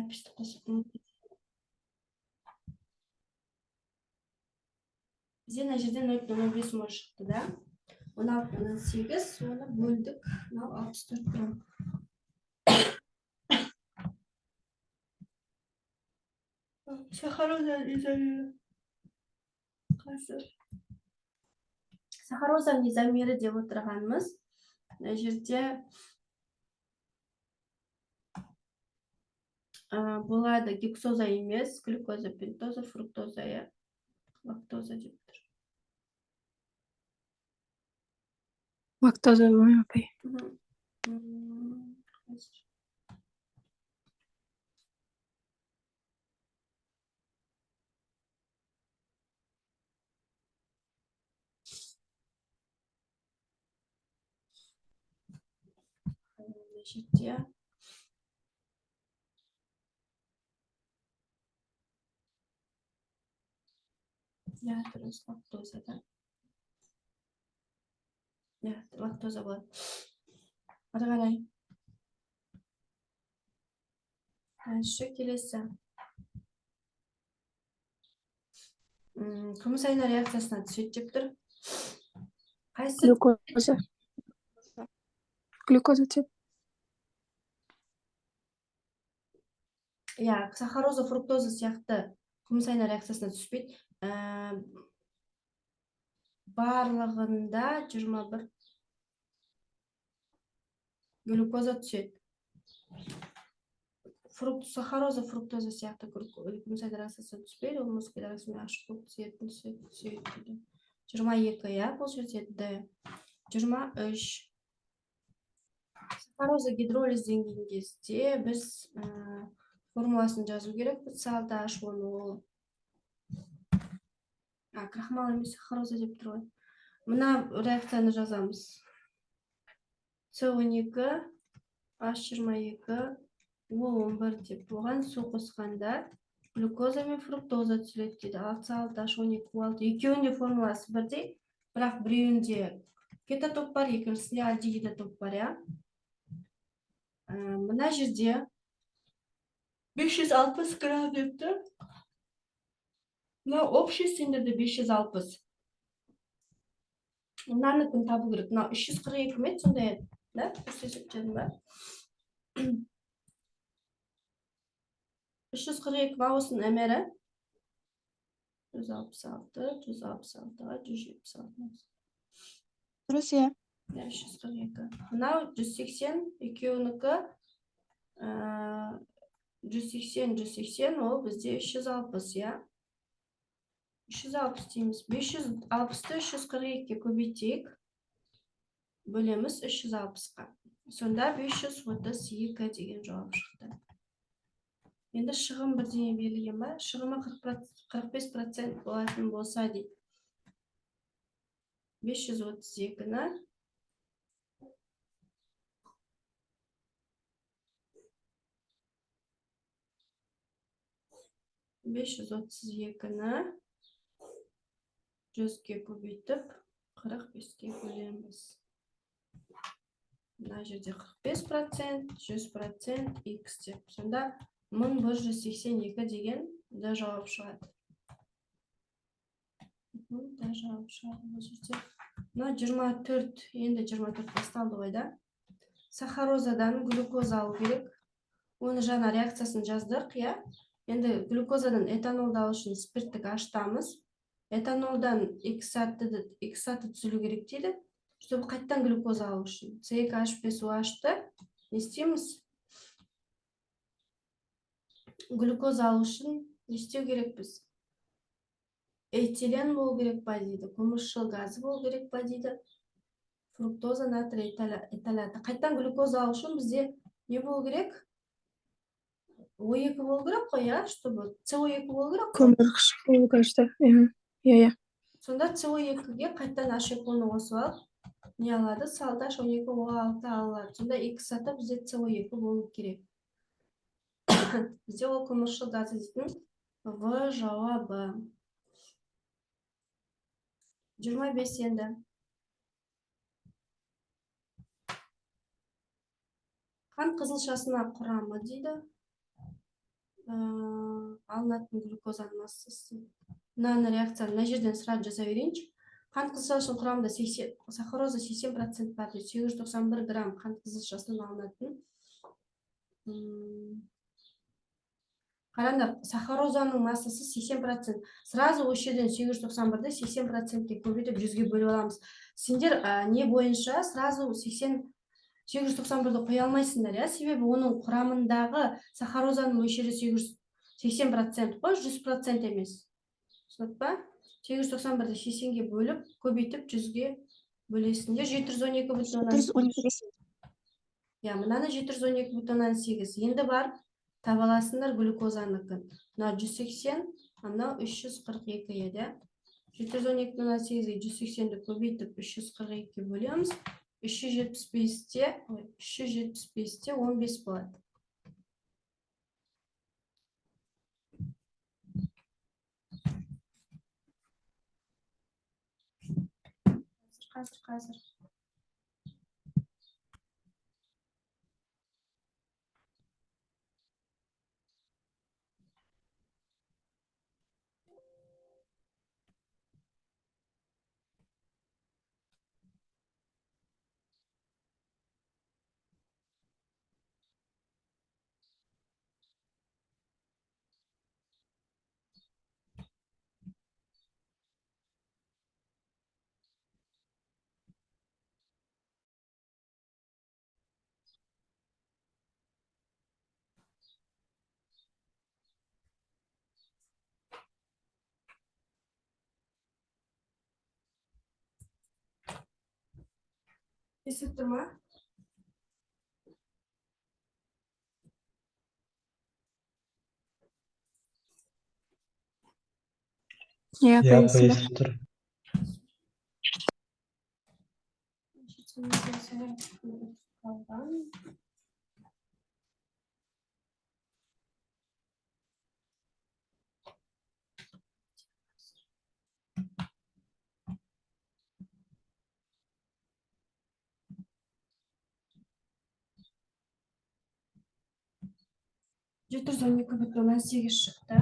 Запись ті қосып. Бізде мына жерде 0,05 моль шықты да. 16,8, оны бөлдік. Мынау 64 грамм. Сахароза изомері. Қазір. Сахарозаның изомері деп отырғанымыз мына жерде болады гексоза емес, глюкоза, пентоза, фруктоза, иә. Лактоза деп тұр. Лактоза болмай ма, апай? Мгм. Қазір. Мына жерде иә, дұрыс, лактоза да. Иә, лактоза болады. Ары қарай. Дальше келесі. Күміс айна реакциясына түседі деп тұр. Қайсы? Глюкоза. Глюкоза түседі. Иә, сахароза, фруктоза сияқты күміс айна реакциясына түспейді. Барлығында 21 глюкоза түседі. Сахароза, фруктоза сияқты күміс айна реакциясына түспейді, ол мұз реакциясымен ашық болып түсетін, түседі, түседі дейді. 22, иә, бұл жерде Д. 23. Сахароза гидролизденген кезде біз формуласын жазу керек. С алты H он ол. А, крахмал емес, сахароза деп тұр ғой. Мына реакцияны жазамыз. С он екі, H жиырма екі, О он бір деп. Оған су қосқанда глюкоза мен фруктоза түзіледі дейді. Алты С алты H он екі О алты. Екеуінің де формуласы бірдей, бірақ біреуінде кетотоп бар, екіншісінде альдегидотоп бар, иә. Мына жерде 560 грамм деп тұр. Мына общий сендерде 560. Мынаныкін табу керек. Мынау 342 ме еді сондай еді, да? Дұрыс есептедім ба? 342 ма осының МР-і? 166, 166-ға 176. Дұрыс, иә. Иә, 342. Мынау 180, екеуінікі, 180, 180, ол бізде 360, иә. 360 дейміз. 560-ты 342-ге көбейтейік. Бөлеміз 360-қа. Сонда 532 деген жауап шықты. Енді шығын бірдеңе берілген ба? Шығымы 45% болатын болса дейді. 532-ні 532-ні 100-ге көбейтіп, 45-ке бөлеміз. Мына жерде 45%, 100% X деп. Сонда 1182 деген да жауап шығады. Да жауап шығады бұл жерде. Мына 24, енді 24 басталды ғой да. Сахарозадан глюкоза алу керек. Оны жаңа реакциясын жаздық, иә. Енді глюкозадан этанолды алу үшін спирттік аштамыз. Этанолдан икс-аты түзілу керек дейді, чтобы қайттан глюкоза алу үшін. С екі H бес О H-ты не істейміз? Глюкоза алу үшін не істеу керекпіз? Этилен болу керек па дейді, көміршіл газы болу керек па дейді, фруктоза, натрий эталаты. Қайттан глюкоза алу үшін бізде не болу керек? О екі болу керек қой, иә, чтобы С О екі болу керек қой. Көмірқышқыл кажется. Иә, иә, иә. Сонда С О екіге қайттан H екі оны қосып алып, не алады? С алты H он екі О алты алады. Сонда Х аты бізде С О екі болу керек. Бізде ол көміршіл газы дейтін В жауабы. 25 енді. Қант қызылшасына құрамы дейді. Алынатын глюкозаның массасы. Мынаны реакцияны мына жерден сразу жаза берейінші. Қант қызылшасының құрамында 80, сахароза 80% бар дейді. 891 грамм қант қызылшасынан алынатын. Қараңдар, сахарозаның массасы 80%. Сразу осы жерден 891-ді 80%-ке көбейтіп 100-ге бөліп аламыз. Сендер не бойынша сразу 891-ді қоя алмайсыңдар, иә? Себебі оның құрамындағы сахарозаның мөлшері 80% қой, 100% емес. Түсініп па? 891-ді 80-ге бөліп, көбейтіп 100-ге бөлесіңдер. 712,8. 712. Иә, мынаны 712,8. Енді барып таба аласыңдар глюкозаныкін. Мынау 180, а мынау 342 еді. 712,8-ге 180-ді көбейтіп 342-ге бөлеміз. 375-те, ой, 375-те 15 болады. Қазір, қазір, қазір. Естіп тұр ма? Иә, Иә, апай, естілді. естіп тұр. Қалған. 712,8 шықты.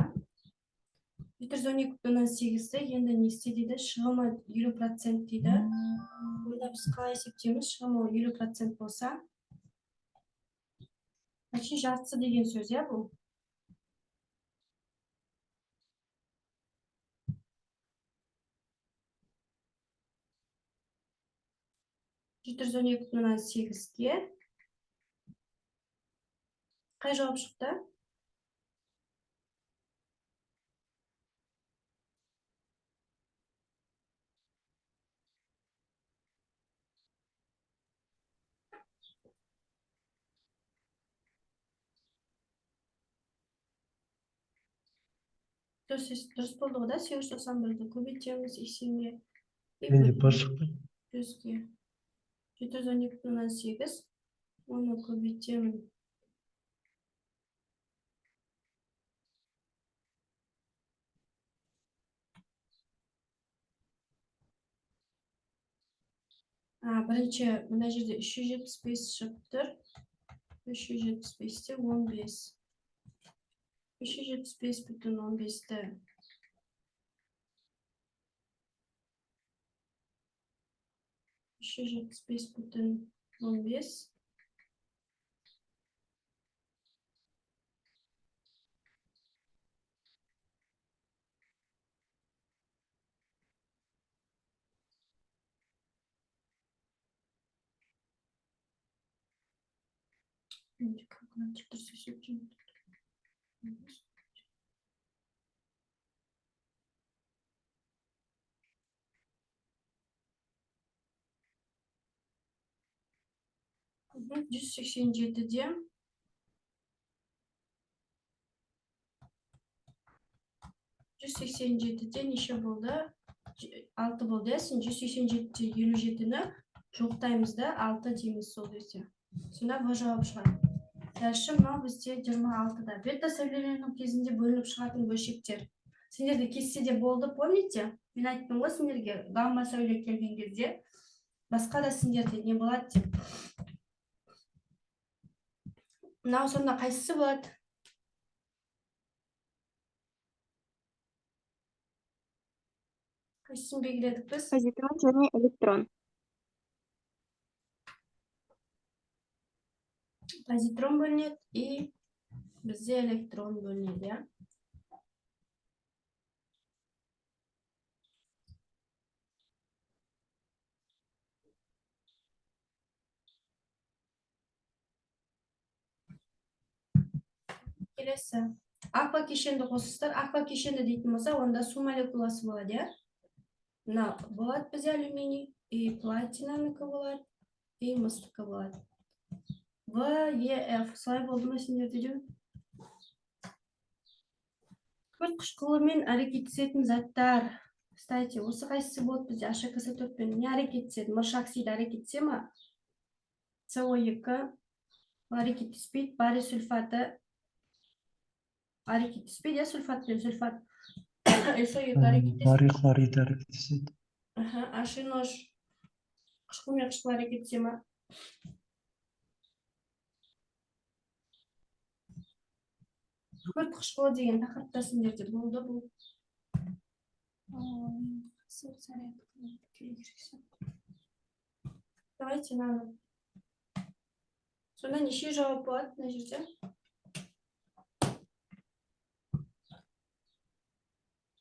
712,8-ті енді не істе дейді? Шығымы 50% дейді. Онда біз қалай есептейміз? Шығымы 50% болса, почти жартысы деген сөз, иә, бұл? 712,8-ге қай жауап шықты? Дұрыс болды ғой, да? 891-ді көбейтеміз 80-ге. Менде бар шықты. 100-ге. 712,8. Оны көбейтемін. Бірінші мына жерде 375 шығып тұр. 375-те 15. 375,15-ті 375,15 Менде калькулятор дұрыс есептемейді. 187-де 187-де неше болды? 6 болды, иә? Сен 187-де 57-ні жоқтаймыз да, 6 дейміз сол кезде. Сонда В жауап шығады. Дальше мынау бізде 26-да. Бета сәулелену кезінде бөлініп шығатын бөлшектер. Сендерде кестеде болды, помните? Мен айттым ғой сендерге, гамма сәуле келген кезде басқа да сендерде не болады деп. Мынау сонда қайсысы болады? Қайсысын белгіледік біз? Позитрон және электрон. Позитрон бөлінеді и бізде электрон бөлінеді, иә. Келесі аква кешенді қосылыстар. Аква кешенді дейтін болса, онда су молекуласы болады, иә. Мына болады бізде алюминий и платинанікі болады, и мыстікі болады. В, Е, Ф. Солай болды ма сендерде де? Күкірт қышқылымен әрекеттесетін заттар. Кстати, осы қайсысы болады бізде? ХКС4-пен не әрекеттеседі? Мырыш оксиді әрекеттесе ма? СО2 әрекеттеспейді. Барий сульфаты әрекеттеспейді, иә, сульфат пен сульфат. СО2 әрекеттеспейді. Барий хлориді әрекеттеседі. Аха, HNO3 қышқыл мен қышқыл әрекеттесе ма? Күкірт қышқылы деген тақырыпта сендерде болды бұл. Ай, зарядка келу керек сияқты. Давайте мынаны. Сонда неше жауап болады мына жерде?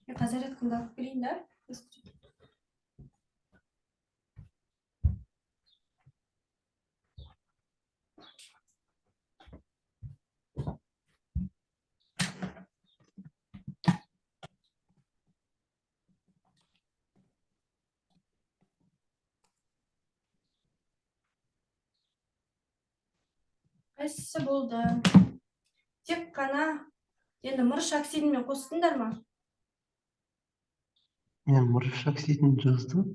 Мен қазір зарядкамды алып келейін да. Қайсысы болды? Тек қана енді мырыш оксидімен қостыңдар ма? Мен мырыш оксидін жаздым.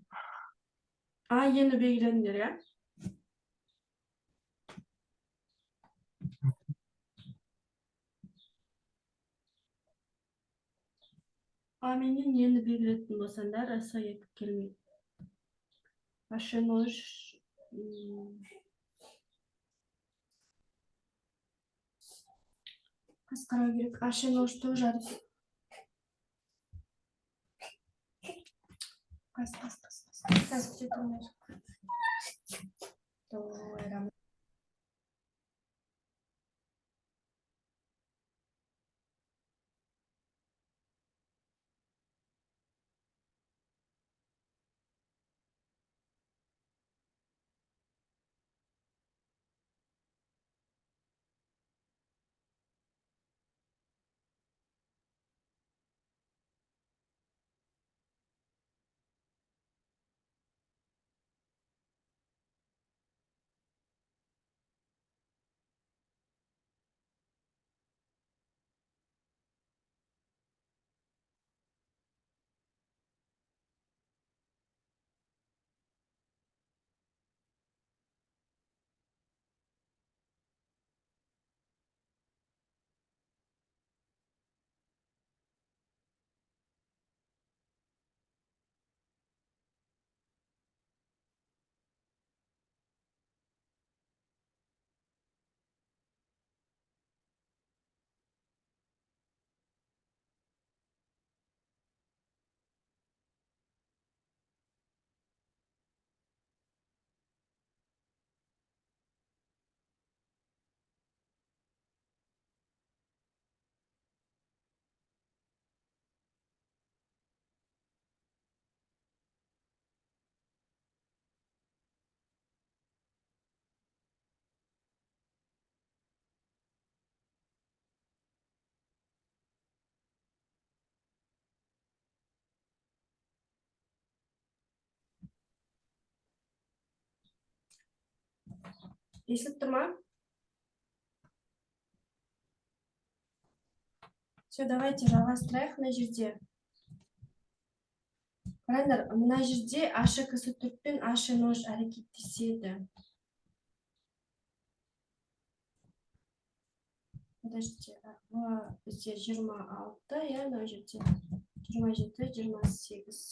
А, енді белгіледіңдер, иә? А менен енді белгілетін болсаңдар, СО2 келмейді. HNO3. Қазір қарау керек. HNO3 тоже қас, қас, қас, қас. Қазір күте тұрыңдар. Той. Естіліп тұр ма? Все, давайте жалғастырайық. Мына жерде қараңдар, мына жерде ХКС4 пен HNO3 әрекеттеседі. Подождите, В бізде 26, иә, мына жерде 27, 28.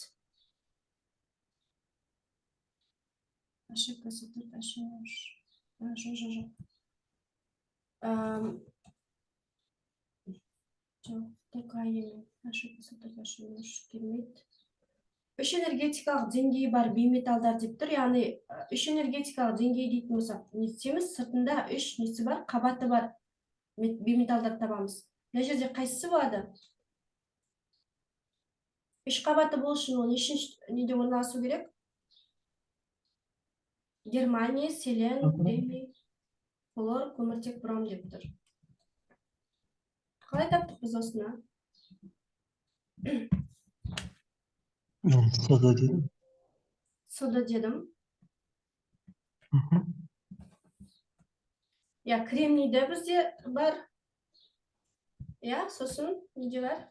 ХКС4, HNO3. Жоқ, жоқ, жоқ. Жоқ, только емен. ХКС4, HNO3 келмейді. Үш энергетикалық деңгейі бар бейметалдар деп тұр. Яғни үш энергетикалық деңгей дейтін болсақ, не істейміз? Сыртында үш несі бар, қабаты бар бейметалдарды табамыз. Мына жерде қайсысы болады? Үш қабаты болу үшін ол нешінші неде орналасу керек? Германий, селен, кремний, хлор, көміртек, бром деп тұр. Қалай таптық біз осыны? Мен сода дедім. Сода дедім. Иә, кремнийде бізде бар. Иә, сосын неде бар?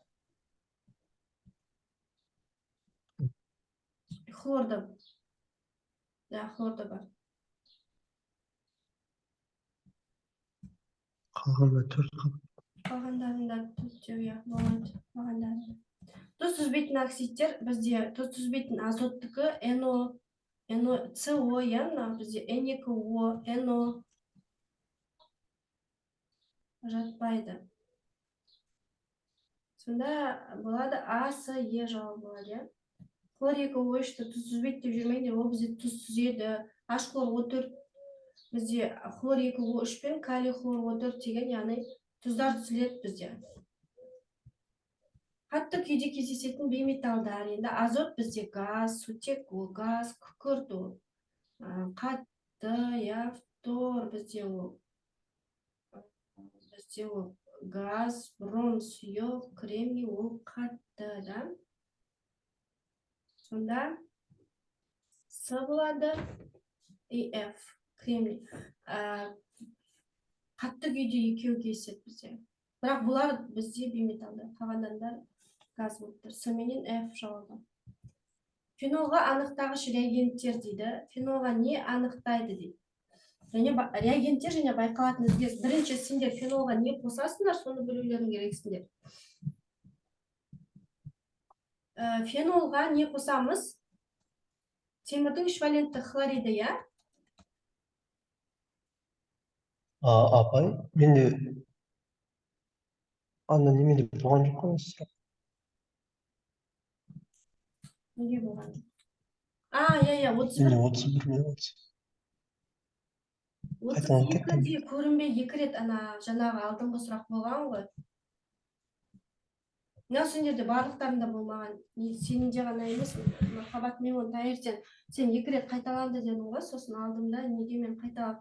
Хлорда. Да, хлорда бар. Қалғанда төрт қабат. Қалғандарында төртеу, иә, болады. Қалғандарында. Тұз түзбейтін оксидтер бізде тұз түзбейтін азоттікі NO, NO, CO, иә, мына бізде N2O, NO жатпайды. Сонда болады А, С, Е жауабы болады, иә. Хлор екі О үшті тұз түзбейді деп жүрмеңдер, ол бізде тұз түзеді. H хлор О төрт бізде хлор екі О үш пен калий хлор О төрт деген, яғни тұздар түзіледі бізде. Қатты күйде кездесетін бейметалдар. Енді азот бізде газ, сутек ол газ, күкірт ол қатты, иә, фтор бізде ол газ, бром сұйық, кремний ол қатты, да? Сонда С болады и F, кремний. Қатты күйде екеуі кездеседі бізде. Бірақ бұлар бізде бейметалдар, қалғандар газ болып тұр. С менен F жауабы. Фенолға анықтағыш реагенттер дейді. Фенолға не анықтайды дейді. Және реагенттер және байқалатын өзгеріс. Бірінші сендер фенолға не қосасыңдар, соны білулерің керексіңдер. Фенолға не қосамыз? Темірдің үш валентті хлориді, иә? Апай, менде анда немене болған жоқ қой осы сұрақ. Неге болған жоқ? А, иә, иә, отыз бір. Менде отыз бір мен отыз. Отыз Қайталанып кеттім. екіде көрінбей екі рет ана жаңағы алдыңғы сұрақ болған ғой. Мынау сендерде барлықтарында болмаған. Не, сенде ғана емес, Махаббат, мен оны таңертең сен екі рет қайталанды дедің ғой, сосын алдым да, неге мен қайталап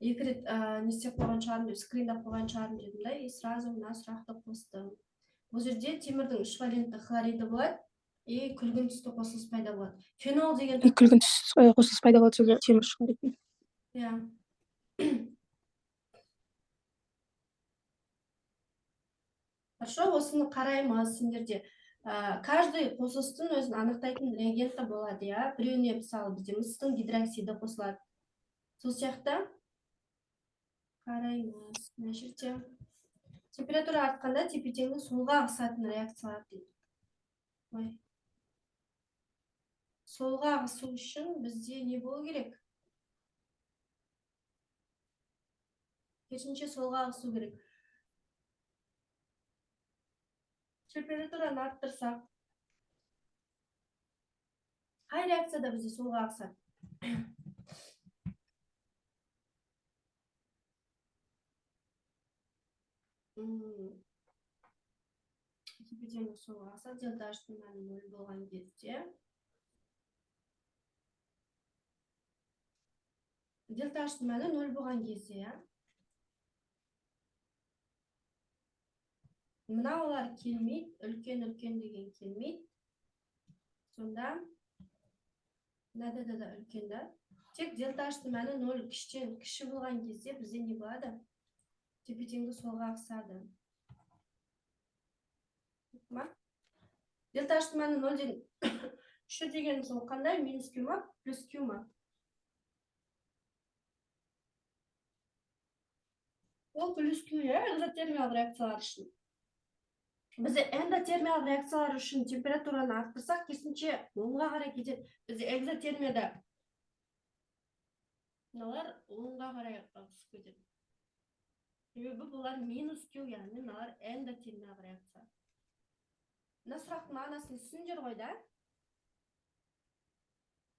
екі рет, не істеп қойған шығармын деп, скриндап қойған шығармын дедім да, и сразу мына сұрақты қостым. Бұл жерде темірдің үш валентті хлориді болады и күлгін түсті қосылыс пайда болады. Фенол деген И күлгін түс қосылыс пайда болады, сол темір шығаратын. Иә. Хорошо, осыны қараймыз сендерде. Каждый қосылыстың өзін анықтайтын реагенті болады, иә. Біреуіне, мысалы, бізде мыстың гидроксиді қосылады. Сол сияқты қараймыз. Мына жерде температура артқанда тепе-теңдік солға ағысатын реакциялар дейді. Ой. Солға ағысу үшін бізде не болу керек? Керісінше солға ағысу керек. Температураны арттырсақ, қай реакцияда бізде солға ағысады? Тепе-теңдік солға ағысады, дельта H-тың мәні нөл болған кезде. Дельта H-тың мәні нөл болған кезде, иә. Мынаулар келмейді, үлкен-үлкен деген келмейді. Сонда мынада да үлкен да. Тек дельта H-тың мәні нөл кіштен кіші болған кезде бізде не болады? Тепе-теңдік солға ағысады. Ма? Дельта H-тың мәні нөлден кіші деген сол қандай? Минус Q ма? Плюс Q ма? Ол плюс Q, иә, экзотермиялық реакциялар үшін. Бізде эндотермиялық реакциялар үшін температураны арттырсақ, керісінше оңға қарай кетеді. Бізде экзотермияда мыналар оңға қарай түсіп кетеді. Себебі бұлар минус Q, яғни мыналар эндотермиялық реакция. Мына сұрақтың мағынасын түсіндіңдер ғой, да?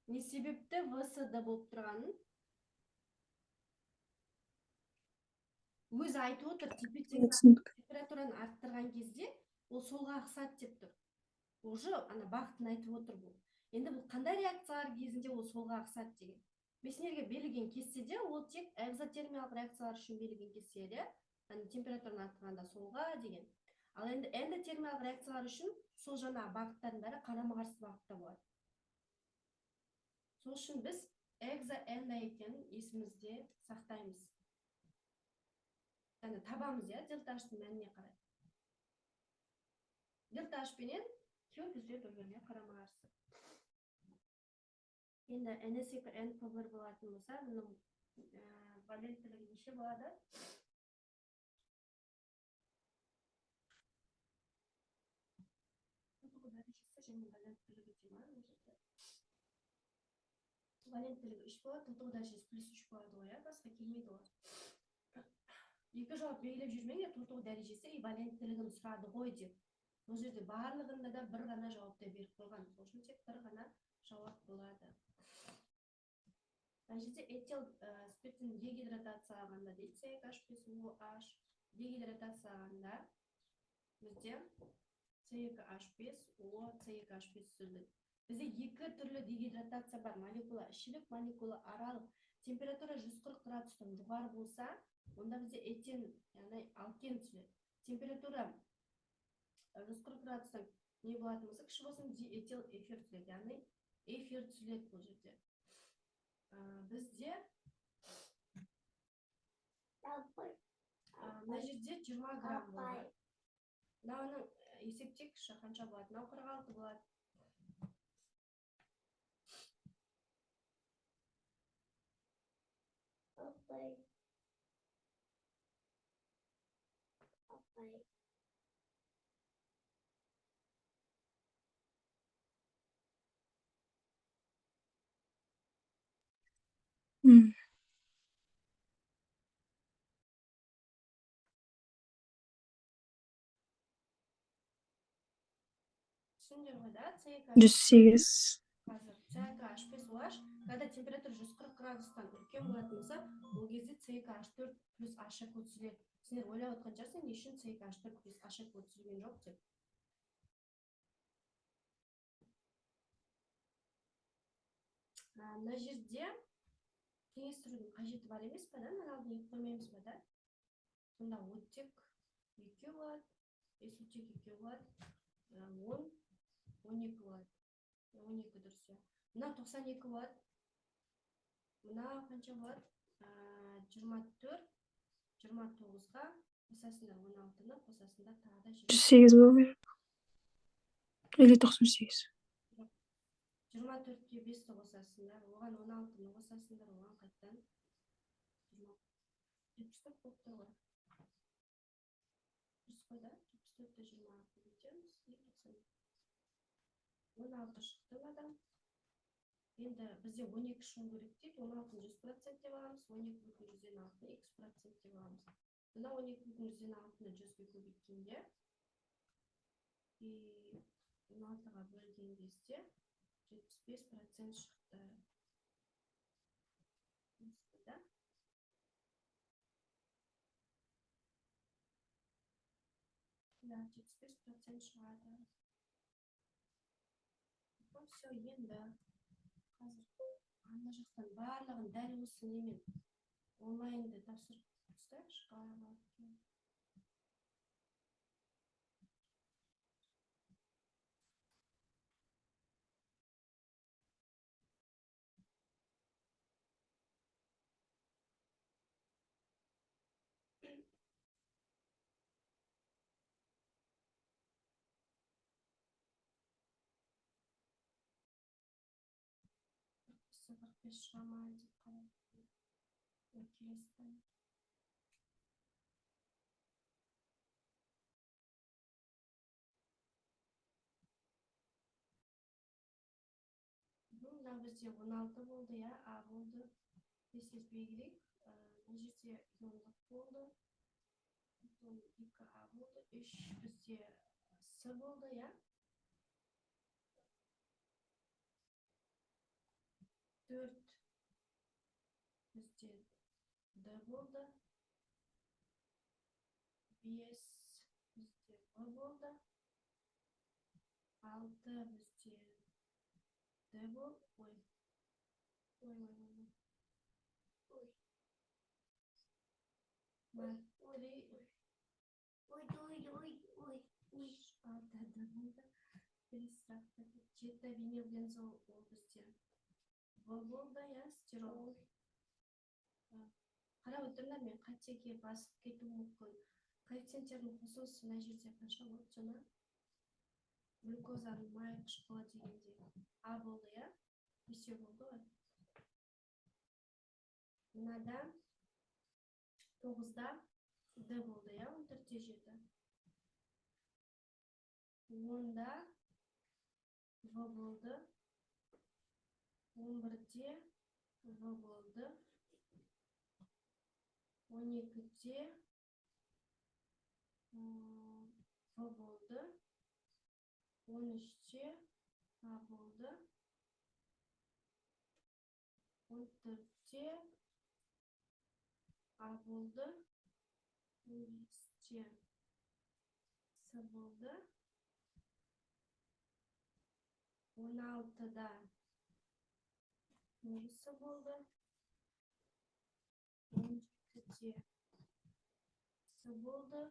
Не себепті ВСД болып тұрғанын? Өзі айтып отыр, тепе-тең Түсіндік. Температураны арттырған кезде ол солға ығысады деп тұр. Уже ана бағытын айтып отыр бұл. Енді бұл қандай реакциялар кезінде ол солға ығысады деген. Мен сендерге берілген кестеде ол тек экзотермиялық реакциялар үшін берілген кесте еді. Яғни температураны арттырғанда солға деген. Ал енді эндотермиялық реакциялар үшін сол жаңағы бағыттардың бәрі қарама-қарсы бағытта болады. Сол үшін біз экзо-эндо екенін есімізде сақтаймыз. Яғни табамыз, иә, дельта H-тың мәніне қарай. Дельта H пенен Q бізде бір-біріне қарама-қарсы. Енді NS2 NP1 болатын болса, бұның валенттілігі неше болады? Тотығу дәрежесі және валенттілігі дей ма мына жерде? Валенттілігі 3 болады, тотығу дәрежесі плюс 3 болады ғой, иә, басқа келмейді ғой. Екі жауап белгілеп жүрмеңдер, тотығу дәрежесі и валенттілігін сұрады ғой деп. Бұл жерде барлығында да бір ғана жауапты беріп қойған. Сол үшін тек бір ғана жауап болады. Мына жерде этил спиртін дегидратациялағанда дейді, С екі H бес О H дегидратациялағанда бізде С екі H бес О, С екі H бес түзілді. Бізде екі түрлі дегидратация бар. Молекула ішілік, молекула аралық. Температура 140 градустан жоғары болса, онда бізде этен, яғни алкен түзіледі. Температура 140 градустан не болатын болса, кіші болсын, диэтил эфир түзіледі, яғни эфир түзіледі бұл жерде. Бізде мына жерде 20 грамм болады. Мынауның есептейікші, қанша болады? Мынау 46 болады. Түсіндіңдер ғой, да? С екі 108. Қазір С екі H бес О H, когда температура 140 градустан үлкен болатын болса, ол кезде С екі H төрт плюс H екі түзіледі. Сендер ойлап отқан шығарсың, не үшін С екі H төрт плюс H екі түзілген жоқ деп. Мына жерде теңестірудің қажеті бар емес па, да? Мына алдын екі қоймаймыз ба, да? Сонда оттек екеу болады, сутек екеу болады, он, он екі болады. Он екі дұрыс, иә. Мына тоқсан екі болады. Мына қанша болады? Жиырма төрт, жиырма тоғызға қосасыңдар он алтыны, қосасыңдар тағы да жиырма. Жүз сегіз болу керек. Или тоқсан сегіз. Жиырма төртке бесті қосасыңдар, оған он алтыны қосасыңдар, оған қайтадан жиырма жетпіс төрт болып тұр ғой. Дұрыс қой, да? Жетпіс төртті жиырма көбейтеміз, и тоқсан екі. Он алты шықты мынадан. Енді бізде он екі шығу керек дейді, он алтыны жүз процент деп аламыз, он екі бүтін жүзден алтыны икс процент деп аламыз. Мына он екі бүтін жүзден алтыны жүзге көбейткенде, и он алтыға бөлген кезде жетпіс бес процент шықты. Да? Да, жетпіс бес процент шығады. Все, енді қазір ана жақтан барлығын дәл осы немен онлайнды тапсырып тастайықшы, қалай болады екен. Қырық бес шыға ма деп қарап келесі. Мына бізде он алты болды, иә, А болды. Тез-тез белгілейік. Мына жерде иондық болды. Потом екі А болды. Үш бізде С болды, иә. 4 бізде Д болды. 5 бізде В болды. 6 бізде Д болды. Ой. Ой, ой, ой, ой. Ой. 3. Алты Д болды. Келесі сұрақта 7 винилбензол, ол бізде В болды, иә, стирол. Қарап отырыңдар, мен қатеге басып кетуім мүмкін. Коэффициенттердің қосылысы мына жерде қанша болды жаңа? Глюкозаның май қышқылы дегенде А болды, иә? Бесеу болды ғой. Мынада 9-да Д болды, иә, 14-те 7. 10-да В болды. 11-де В болды. 12-де В болды. 13-те А болды. 14-те А болды. 15-те С болды. 16-да С болды. 17-де С болды.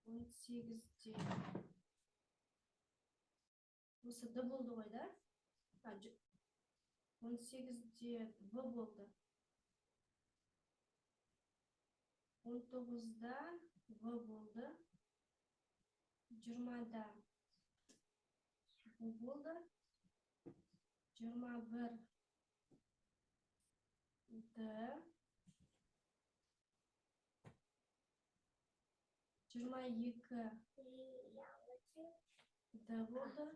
18-де осы Д болды ғой, да? 18-де В болды. 19-да В болды. 20-да В болды.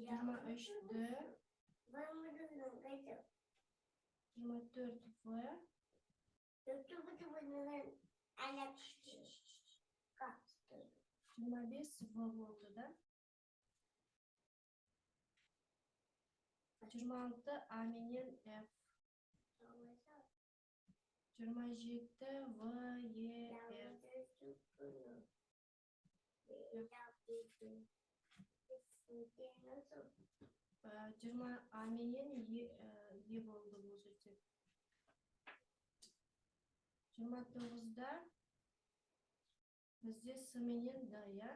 21 Д. 22 Д болды. 23 Д. 24 В. 25 В болды, да? 26 А менен Ф. 27 В, Е, Ф. 20 А менен Е, Е болды бұл жерде. 29-да бізде С менен Д, иә?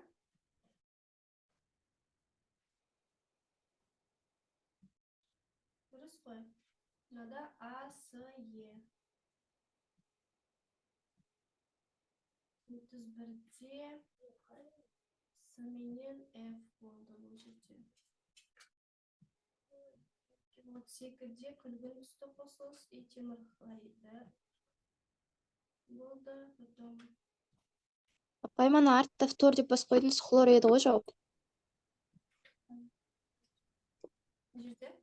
Дұрыс қой. Мынада А, С, Е. 31-де С менен Ф болды бұл жерде. 32-де күлгін түсті қосылыс и темір хлориді болды. Потом Апай, мана артта фтор деп басып қойдыңыз, хлор еді ғой жауап. Мына жерде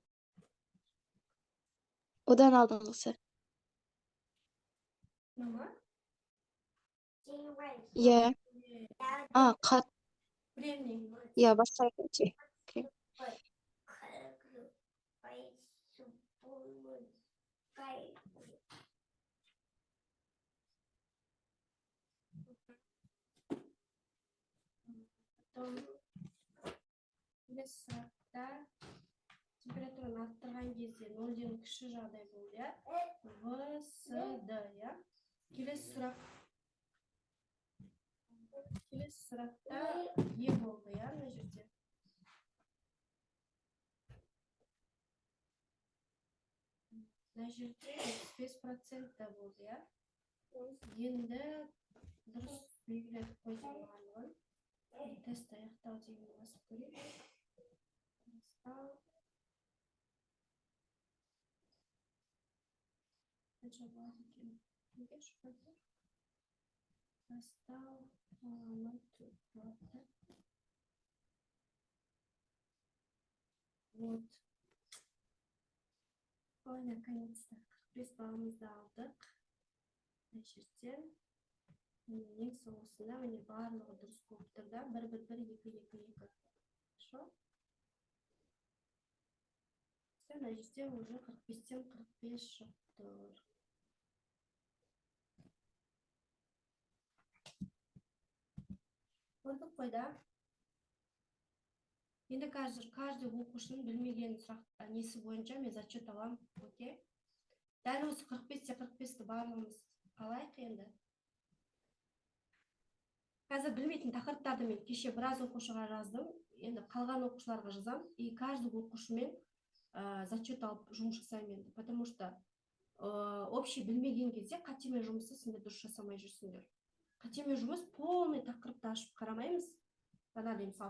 Одан алдыңғысы. Мама? Иә. А, қат. Кремний. Иә, басқа өте. Потом келесі сұрақта температураны арттырған кезде 0-ден кіші жағдай болды, иә? В, С, Д, иә? Келесі сұрақ. Келесі сұрақта Е болды, иә, мына жерде. Мына жерде 75% та болды, иә? Енді дұрыс белгілеп қойдым барлығын. Тест аяқтау деген басып көрейік. Бастау. Қанша болады екен? Неге шықпай тұр? Бастау, 0,4 болады, да? Вот. Ой, наконец-то 45 баллымызды алдық. Мына жерден ең соңғысында міне барлығы дұрыс болып тұр, да? 1, 1, 1, 2, 2, 2. Хорошо? Мына жерде уже 45-тен 45 шығып тұр. Көрдік қой, да? Енді қазір каждый оқушының білмеген сұрақ несі бойынша мен зачет аламын, окей? Дәл осы 45-те 45-ті барлығымыз алайық. Енді қазір білмейтін тақырыптарды мен кеше біраз оқушыға жаздым, енді қалған оқушыларға жазамын и каждый оқушымен зачет алып жұмыс жасаймын енді, потому что общий білмеген кезде қатемен жұмысты сендер дұрыс жасамай жүрсіңдер. Қатемен жұмыс полный тақырыпты ашып қарамаймыз, бағанағыдай, мысалы.